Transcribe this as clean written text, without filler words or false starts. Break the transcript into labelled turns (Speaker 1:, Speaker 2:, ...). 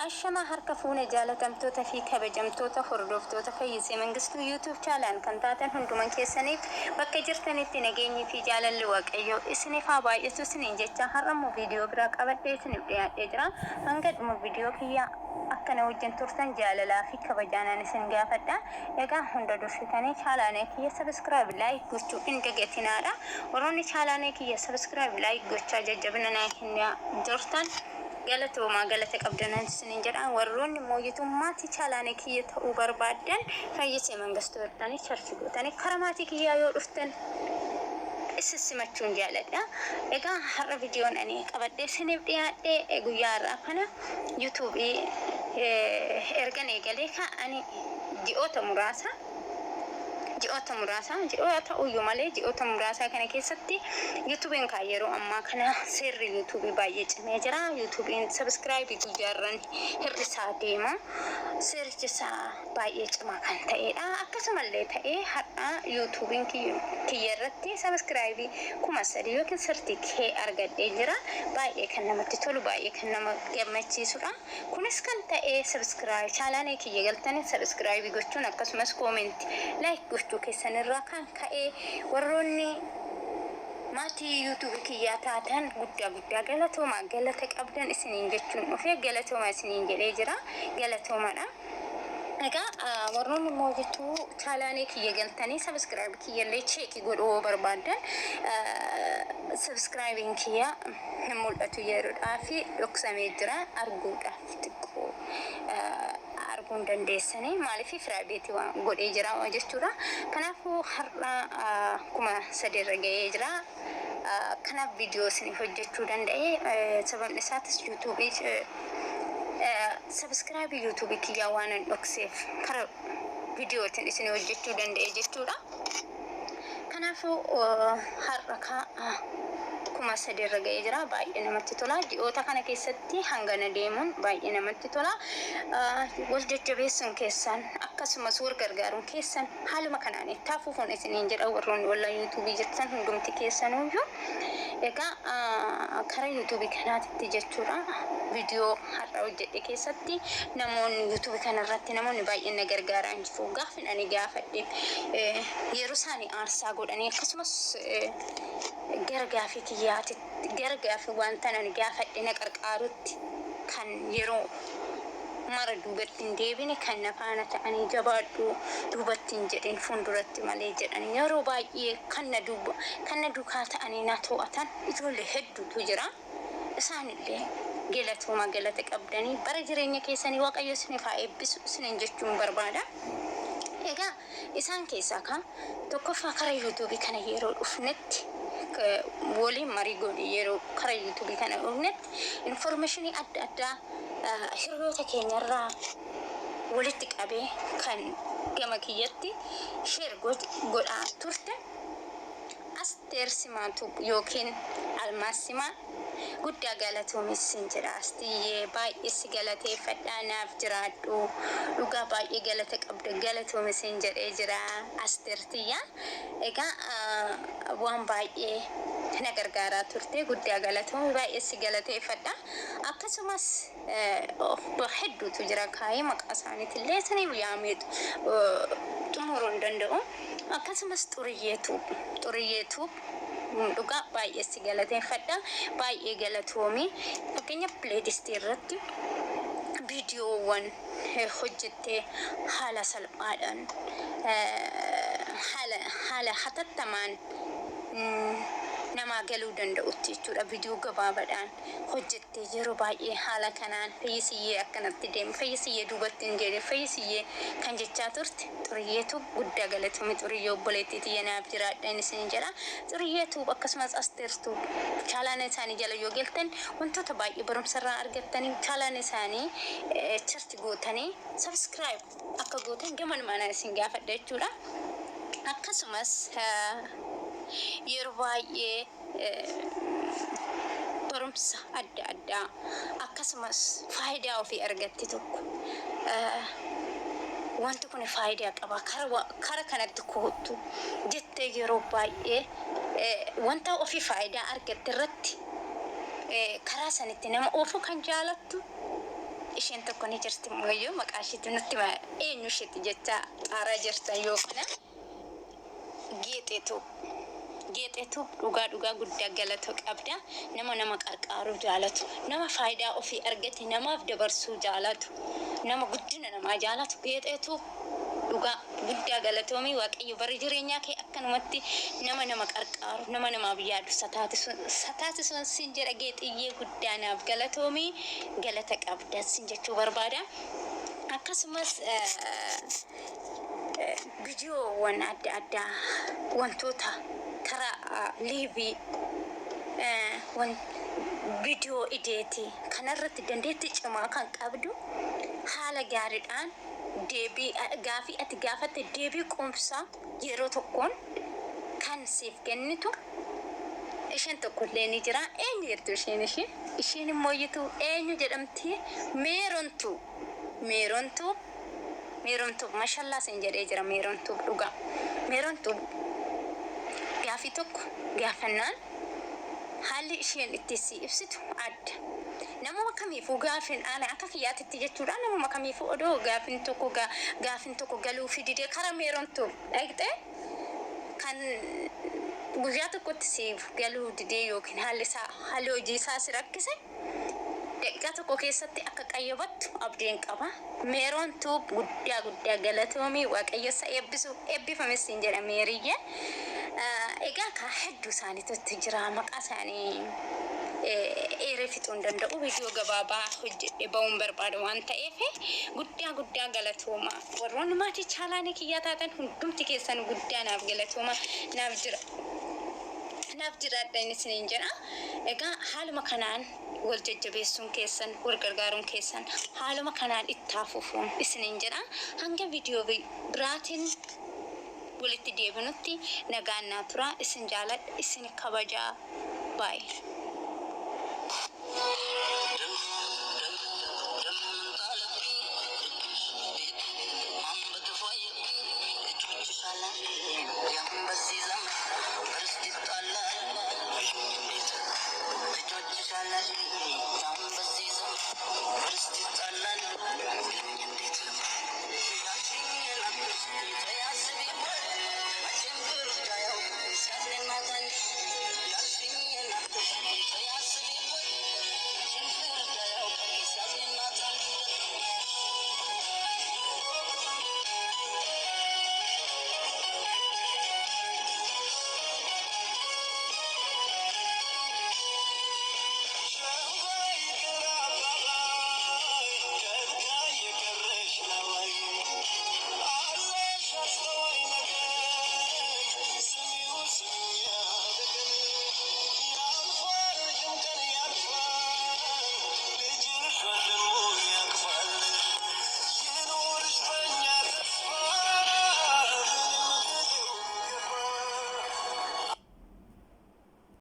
Speaker 1: Ashamaa harka fuune, jaalatamtoota fi kabajamtoota hordoftoota Fayyisee Mangistuu YouTube channel kan taatan hunduman keessaniif, bakka jirtanitti nageenyi fi jaalalli Waaqayyoo isiniif haa baay'atu isiniin jecha, har'ammoo viidiyoo biraa qabadhee isiniif dhiyaadhee jira. Hanga dhuma viidiyoo kiyyaa akkana wajjin turtan jaalalaa fi kabajaanaan isin gaafadha. Egaa hunda dursitanii channel kiyya subscribe, like gochuu hin dagatinaadha. Warroonni channel kiyya subscribe, like gochaa jajjabina naa kennaa jirtan, galatoomaa, galata qabdanan isiniin jedha. Warroonni immoo maatii channel kiyya ta'uu barbaaddan, Fayyisee Mangistuu jettanii search gootanii karaa maatii kiyyaa yoo dhuftan isin simachuun jaaladha. Egaa har'a viidiyoon ani qabadhee isiniif dhiyaadhe, guyyaa har'aa kana YouTubeii ergan eegalee ani ji'oota muraasa, ji'oota ta'uyyuu malee, ji'oota muraasa kana keessatti YouTubeiin kaa yeroo ammaa kana seerri YouTubeii baay'ee cimee jira. YouTubeiin subscribeii guyyaarran hir'isaa deema. Seerichi isaa baay'ee cimaa kan ta'edha. Akkasumallee ta'ee har'a YouTubeiin kiyya irratti subscribeii 3000 yookiin 30K argadhee jira. Baay'ee kan namatti tolu, baay'ee kan nama gammachiisudha. Kunis kan ta'e subscribe channelii kiyya galtanii subscribeii gochuun, akkasumas commentii, like gochuu keessanirraa kan ka'e, warroonni maatii YouTubeii kiyyaa taatan guddaa guddaa galatoomaa, galata qabdan isiniin jechuun dhufee galatoomaa isiniin jedhee jira. Galatoomaadha. Egaa warroonni immoo jechuu channelii kiyya galtanii subscribe kiyyallee checkii godhuu yoo barbaaddan, subscribeiin kiyya hin mul'atu, yeroodhaa fi dhoksamee jira, arguudhaaf xiqqoo arguu hin dandeessanii, maaliif privateii waan godhee jira jechuudha. Kanaafuu har'a 3000 irra ga'ee jira. Kanaaf viidiyoo isiniif hojjechuu danda'e, sababni isaatis YouTubeii subscribeii YouTubeii kiyyaa waan hin dhokseef karaa viidiyootiin isin hojjechuu danda'e jechuudha. Kanaafuu har'a 3000 irra ga'ee jira. Baay'ee namatti tola. Ji'oota kana keessatti hangana deemuun baay'ee namatti tola. Wal jajjabeessuun keessan, akkasumas wal gargaaruun keessan haaluma kanaan itti hafuufuun isiniin jedha, warroonni walaa YouTubeii jirtan hundumti keessanuyyuu. Egaa karaa YouTubeii kanaatitti jechuudha, viidiyoo har'a hojjedhe keessatti namoonni YouTubeii kanarratti namoonni baay'een na gargaaraa jiru. Gaafin ani gaafadhe yeroo isaanii aarsaa godhanii, akkasumas gara gaafii kiyyaatitti, gara gaafii wanta ani gaafadhe na qarqaarutti kan yeroo mara duubatti hin deebine, kan na faana ta'anii "Jabaadhu, duubatti hin jedhin, fuulduratti malee" jedhan, yeroo baay'ee kan na duuba kan na duukaa ta'anii na to'atan ijoollee hedduutu jira. Isaanillee galatooma, galata qabdanii, bara jireenya keessanii Waaqayyo isiniif haa eebbisu isiniin jechuun barbaada. Egaa isaan keessaa kan tokkoffaa karaa YouTubeii kana yeroo dhufnetti waliin marii goone, yeroo karaa YouTubeii kana dhufnetti informationii adda addaa hiriyoota keenyarraa walitti qabee kan gama kiyyatti share godhaa turte Asteer Simaatu yookiin Almaas Simaa, guddaa galatoomis sin jedha. Astiyyee, baay'ee si galateeffadhaa, naaf jiraadhu, dhugaa baay'ee galata qabda, galatoomis sin jedhee jira Asteer tiyya. Egaa waan baay'ee na gargaaraa turte, guddaa galatoomi, baay'ee si galateeffadha. Akkasumas hedduutu jira, kaayee maqaa isaaniitillee isiniif yaamee xumuruu hin danda'u. Akkasumas Xuriyyeetu dhugaa baay'ee si galateeffadha, baay'ee galatoomi. Fakkeenyaaf playlistii irratti viidiyoowwan hojjettee haala salphaadhaan, haala hatattamaan namaa galuu danda'utti jechuudha, viidiyoo gabaabaadhaan hojjettee yeroo baay'ee haala kanaan "Fayyisiyyee, akkanatti deemu, Fayyisiyyee, duubatti hin jedhin, Fayyisiyyee" kan jechaa turte Xuriyyeetu, guddaa galatoomi Xuriyyee, obboleettii tiyya, naaf jiraadha isin jedha. Xuriyyeetu, akkasumas Asteertu, channela isaanii jala yoo galtan wantoota baay'ee barumsa irraa argattanii, channela isaanii search gootanii subscribe akka gootan gamanumaan isin gaafadha jechuudha. Akkasumas yeroo baay'ee barumsa adda addaa, akkasumas faayidaa ofii argatte tokko, wanti kun faayidaa qaba, kara kanatti koottu jettee yeroo baay'ee wanta ofii faayidaa argatte irratti karaa sanitti nama oofuu kan jaalattu Isheen tokko ni jirti mooyyuu maqaa isheetti nutti hima eenyu isheetti jecha xaaraa jirtan yoo kana Geexeetu Geexeetu dhugaa dhugaa guddaa galata qabda nama nama qarqaaruu jaalatu nama faayidaa ofii argate namaaf dabarsuu jaalatu nama guddina namaa jaalatu Geexeetu dhugaa guddaa galatoomi Waaqayyo bara jireenyaa kee akkanumatti nama nama qarqaaru nama namaaf yaadu sa taasisuun sin jedha Geexiyyee guddaa naaf galatoomi galata qabda sin jechuu barbaada akkasumas viidiyoowwan adda addaa wantoota karaa liivii viidiyoo ideetii kanarratti dandeettii cimaa kan qabdu haala gaariidhaan deebii gaafii ati gaafatte deebii quubsaa yeroo tokkoon kan siif kennitu isheen tokkollee ni jira. Eenyu jettu isheen ishee? Isheen immoo iyyatu eenyu jedhamti? Meerontu. Meerontu. Meerontu mashallaa sin jedhee jira Meerontu dhugaa. Meerontu gaafii tokko gaafannaan haalli isheen itti si ibsitu adda. Namuma kamiifuu gaafin ana akka kiyyaatitti jechuudha namuma kamiifuu odoo gaafin tokko gaafin tokko galuufi didee kara Meerontu dhaqxe kan guyyaa tokkotti siif galuu didee yookiin haalli isaa haalli hojii isaa si rakkise daqiiqaa tokko keessatti akka qayyabattu abdiin qaba. Meeroon Tube guddaa guddaa galatoomi Waaqayyo sa eebbisu eebbifame siin jedha Meeriyye. Egaa kaa hedduu isaaniitu jira maqaa isaanii eeree fixuu hin danda'u viidiyoo gabaabaa hojjedhe ba'uun barbaada waan ta'eef guddaa guddaa galatooma. Warroonni maatii chaalaanii kiyyaa taatan hundumti keessan guddaa naaf galatooma naaf jira. Naaf jiraadha inni isiniin jedha. Egaa haaluma kanaan wal jajjabeessuun keessan wal gargaaruun keessan haaluma kanaan itti haa fufuun isiniin jedha. Hanga viidiyoo biraatiin walitti deebinutti nagaan naa tura. Isin jaaladha, isin kabajaa. Baay'ee.